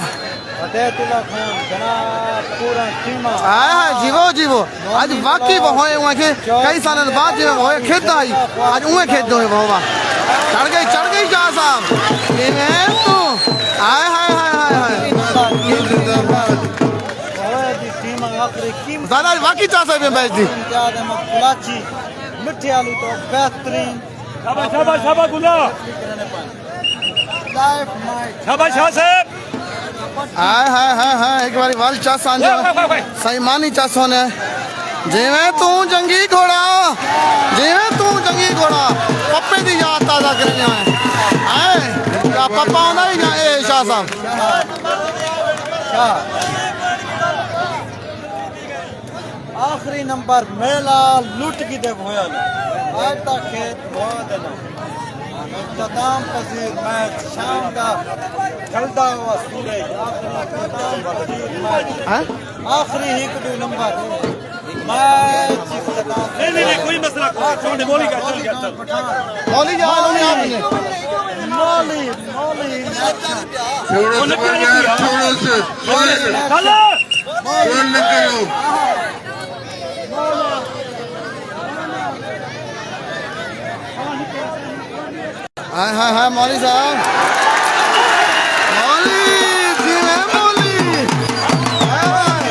ہدایت اللہ خان، جناب، پورا ٹیم آ۔ ہائے، ہائے، جیوو، جیوو۔ اڄ واقعی وہ ہوئے ہوئے کہ کئی سالوں بعد جیویں وہ ہوئے کھیݙدا ہئی۔ اڄ اونویں کھیݙدے ہوئے وہ ہوا۔ چڑھ ڳئی، چڑھ ڳئی شاہ صاحب۔ ایویں تو۔ ہائے، ہائے، ہائے، ہائے، ہائے۔ زیادہ واقعی چاہ صاحب ہیں بیچ دی۔ امتیاز احمد کلاچی، مٹھے آلو تو بہترین۔ شاباش، شاباش، شاباش، گلا۔ Life mic. شاباش، شاہ صاحب۔ ہائے، ہائے، ہائے، ہائے، ہک واری ول چس آنجو۔ واہ، واہ، واہ، واہ۔ سائمانی چس ہونے۔ جیویں توں جنگی گھوڑا، جیویں توں جنگی گھوڑا، پپے دی یاد تازہ کرݨی ہوئے۔ ہائے۔ پاپا ہوندا ہی یا اے شاہ صاحب؟ آخری نمبر میلا لٹ کی دے بھویا نے۔ آج دا کھیت بہت ہے نا۔ اختتام پذیر میچ شام دا ڈھلدا ہوا سورج۔ آخری اختتام پذیر میچ۔ ہاں؟ آخری ہک ݙو نمبر۔ میچ اختتام۔ نہیں، نہیں، نہیں، کوئی مسئلہ کوئی۔ چھوڑ دے، مولی کا، چل گیا، چل۔ مولی جا، مولی آپ نے۔ مولی، مولی۔ چھوڑو سمجھ یار، چھوڑو سے۔ مولی۔ چل۔ گول نہ کرو۔ ہائے، ہائے، ہائے، مولوی صاحب۔ مولوی، جی میں مولوی۔ ہائے، ہائے۔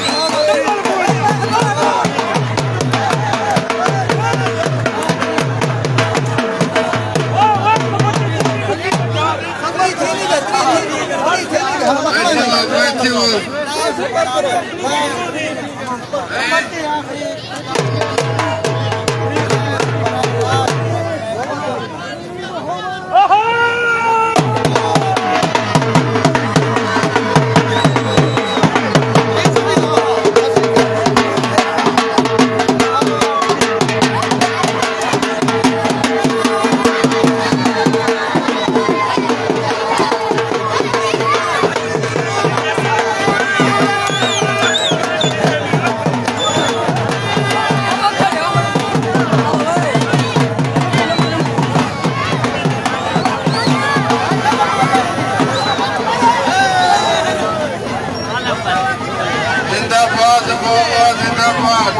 زندہ باد، بابا زندہ باد۔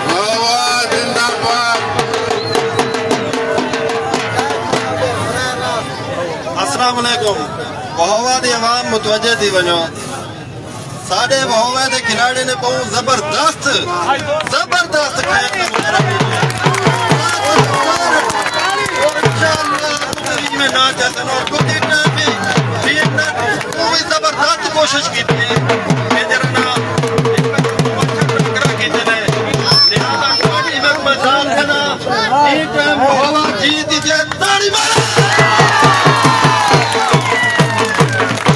بابا زندہ باد۔ السلام علیکم۔ بہوا دی عوام متوجہ تھی ونڄو۔ ساݙے بہوے دے کھلاڑی نے ٻہوں زبردست، زبردست کھیل دا مظاہرہ کیتا۔ اور انشاءاللہ ایویں نہ چلدن اور کجھ ٹائم بھی ٹیم نے ٻہوں زبردست کوشش کیتی ہے کہ جیڑھا نا ٹکرا کیتے نے۔ لہذا پارٹی میں مزاق ہے نا، ایں ٹائم بہوا جیت ڳئے، تاڑی مارو۔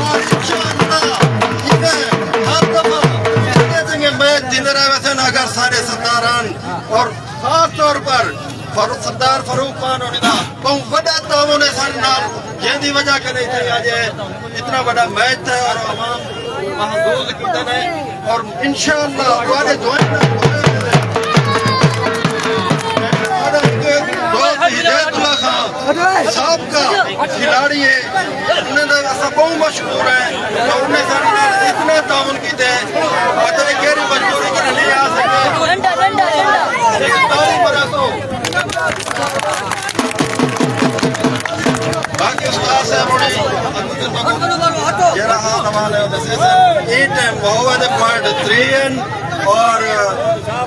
اور انشاءاللہ ایویں ہر دفعہ چنڳے چنڳے میچ تھیندے رہے ویسن۔ اگر ساݙے ستاران اور خاص طور پر فاروق، سردار فاروق خان ہوݨی دا ٻہوں وݙا تعاون ہے ساݙے نال، جیں دی وجہ کنیں اتھے اڄ اتنا وݙا میچ ہے اور عوام محظوظ کیتے نے۔ اور انشاءاللہ تہاݙے دعائیں نال ساݙا ہک دوست ہدایت اللہ خان سابقہ کھلاڑی ہے، انہیں دا اساں ٻہوں مشکور ہیں اور انہیں ساݙے نال اتنا تعاون کیتے ہیں۔ پتہ نہیں کیڑھی مجبوری کنیں نہیں آ سڳے۔ ڈنڈا، ڈنڈا، ڈنڈا۔ ایک تاڑی مرا سو۔ باقی استاد صاحب ہوݨی جیڑھا حال حوال ہے، او ݙسے سن۔ ایں ٹائم بہوا دے پوائنٹ تریہہ ہن اور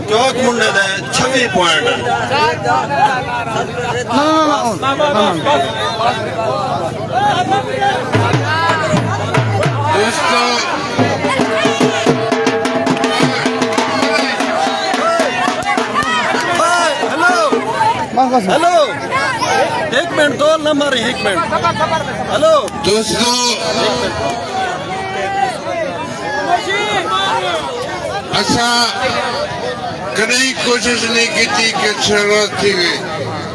چوک منڈے دے چھویہہ پوائنٹ ہن۔ نہ، نہ، نہ، نہ، نہ۔ دوستو، ہیلو۔ ہیلو۔ ہک منٹ، دو نمبر، ہک منٹ۔ ہیلو۔ دوستو، اساں کݙہیں کوشش نہیں کیتی کہ شرارت تھیوے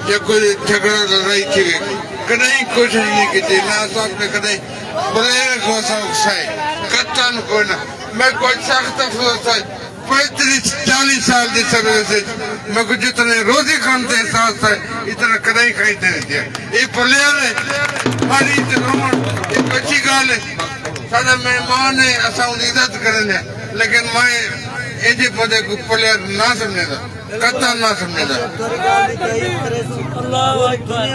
یا کوئی جھڳڑا لڑائی تھیوے، کݙہیں کوشش نہیں کیتی۔ نہ اساں نے کݙہیں پلیئر کوں اساں اکسائے، قطعاً کوئی نہ۔ میں کوئی سخت افسوس ہے، پینتیس چالیہہ سال دی سروس وچ میکوں جتنے روزی خان تے احساس ہے، اتنا کݙاہیں کہیں تے نہیں تھیا۔ اے پلیئر ہے، ماڑی تے رووݨ، اے اچھی ڳالھ ہے۔ ساݙا مہمان ہے، اساں اوں دی عزت کریندے، لیکن میں ایجھے بندے کوں پلیئر نہ سمجھدا، قطعاً نہ سمجھدا۔ اللہ اکبر۔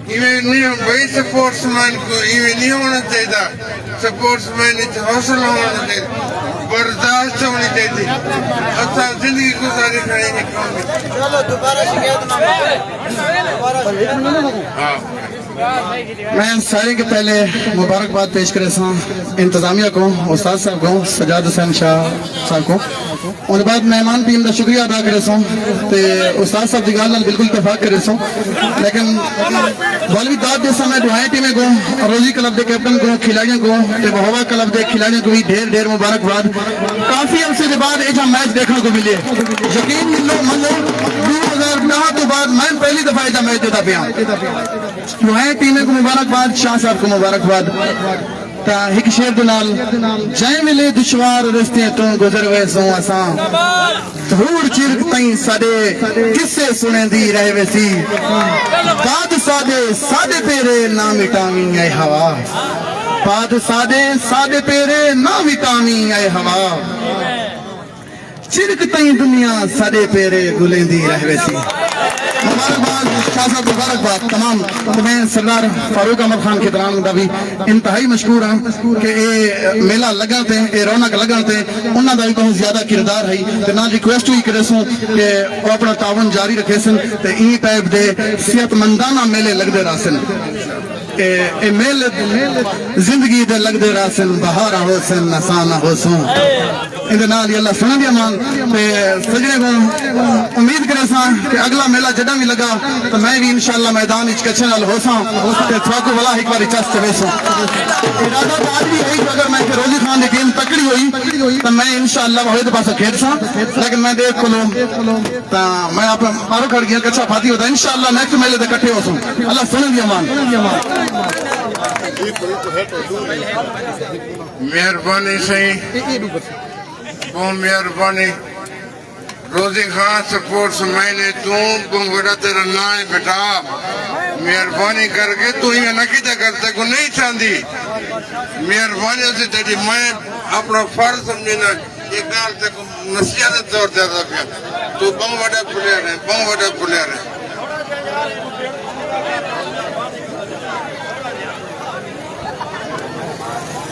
ایویں نہیں ہو بھائی، سپورٹس مین کوں ایویں نہیں ہونا چاہیدا۔ سپورٹس مین وچ حوصلہ ہونا چاہیدا، برداشت ہونی چاہیدی۔ اساں زندگی گزاری کھڑے ہیں قوم وچ۔ چلو، دوبارہ شکایت نہ کرو۔ دوبارہ شکایت نہ کرو۔ ہاں۔ میں سارے کے پہلے مبارکباد پیش کرے ساں انتظامیہ کو، استاد صاحب کو، سجاد حسین شاہ صاحب کو۔ ان بعد مہمان ٹیم دا شکریہ ادا کرے سوں تے استاد صاحب دی گالھ نال بالکل اتفاق کرے سوں۔ لیکن والوی داد دے سامنے دوہائیں ٹیمیں کو، روزی کلب دے کیپٹن کو، کھلاڑیوں کو تے بہوا کلب دے کھلاڑیوں کو بھی ڈھیر ڈھیر مبارکباد۔ کافی عرصے دے بعد ایجھا میچ دیکھنے کو ملے۔ یقین منو منو، دو ہزار ݙاہ تو بعد میں پہلی دفعہ ایجھا میچ دیتا پیا۔ دوہائیں ٹیمیں کو مبارکباد، شاہ صاحب کو مبارکباد۔ تا ہک شعر دے نال، جئیں ویلے دشوار رستے توں گزر ویسوں اساں، دھوڑ چرک تئیں ساݙے قصے سݨیندی رہ ویسی۔ پاد ساݙے ساݙے پیرے نہ مٹاویں اے ہوا، پاد ساݙے ساݙے پیرے نہ مٹاویں اے ہوا، چرک تئیں دنیا ساݙے پیرے ڳلیندی رہ ویسی۔ مبارکباد شاہ صاحب، مبارکباد تمام۔ تے میں سردار فاروق احمد خان کھتران دا بھی انتہائی مشکور ہاں کہ اے میلہ لڳݨ تے، اے رونق لڳݨ تے انہاں دا بھی بہت زیادہ کردار ہے۔ تے نال ریکویسٹ بھی کرے سوں کہ او اپݨا تعاون جاری رکھے سن تے ایں ٹائپ دے صحت مندانہ میلے لڳدے رہسن۔ اے، اے میلے زندگی دے لڳدے رہسن، بہاراں ہوسن، اساں نہ ہوسوں۔ ایندے نال ہی اللہ سݨیندی امان۔ تے سڄݨے کو امید کرے ساں کہ اگلا میلہ جݙاں وی لڳا تاں میں وی انشاءاللہ میدان وچ کچھے نال ہوساں تے تھاکوں ولا ہک واری چس چویسوں۔ ارادہ تاں اڄ وی ہے کہ اگر میں کہ روزی خان دی ٹیم تکڑی ہوئی تاں میں انشاءاللہ ہوئے دے پاسے کھیݙساں، لیکن میں ݙیکھ کولوں تاں میں آپ پاروں کھڑ ڳیا، کچھا پھاتی ہوتا۔ انشاءاللہ نیکسٹ میلے تے کٹھے ہوسوں۔ اللہ سݨیندی امان۔ مہربانی سائیں، بہت مہربانی۔ روزی خان سپورٹس مین ہے، توں بہت وݙا تیرا ناں ہے بیٹا۔ مہربانی کر کے توں ایویں نہ کیتا کر، تیکوں نہیں چاہندی۔ مہربانی ہوسی تیری، میں اپݨا فرض سمجھنا، یہ گال تیکوں نصیحت دے طور تے آہدا پیا۔ توں بہت وݙا پلیئر ہے، بہت وݙا پلیئر ہے۔